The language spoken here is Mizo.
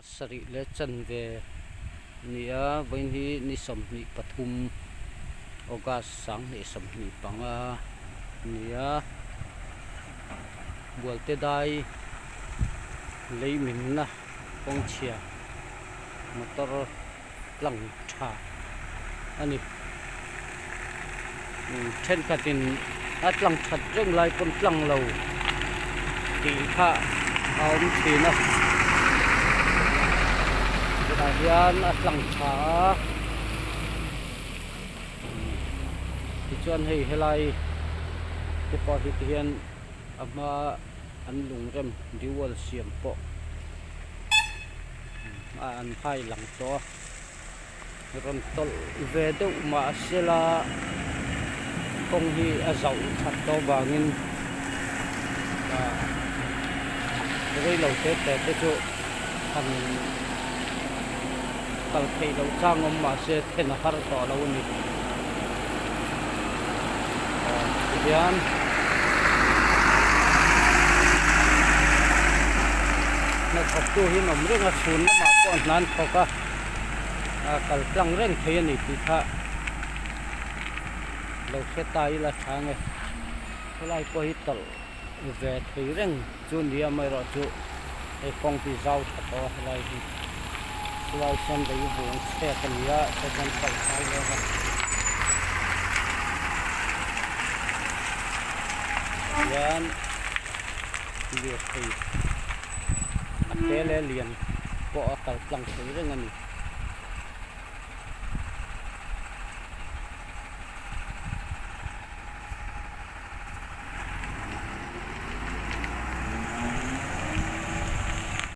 Sarih leh chanve nia vawiin hi ni 23 August 2025 nia Bualte dai lei minna kawngchhia motor tlang tha a ni. Thenkhatin a tlang that reng lai pawn tlang lo tih kha a awm thin a tunah hian a tlang tha a tichuan hei helai te pawh hi tihian a hma an lungrem diwal siam pawh a an hai lang tawh a. Rawn tawlh ve deuh mahsela kawng hi a zauh that tawh avangin ah reilo te te te chu han kal theih loh chang awm mahse then a har tawh lo a ni. Aw tihian hnathawktu hi an awm reng a chhun lamah pawh hna an thawk a. a kal tlang reng thei a ni tih kha lo hre ta ila tha nge khawlai pawh hi tawlh ve thei reng chu ni a amaherawhchu hei kawng hi zau tha tawh a helai hi chulai sawn lei vung chhek a ni a saw chuan tawlh fai leh a hian lirthei a te leh lian pawh a kal tlang thei reng a ni.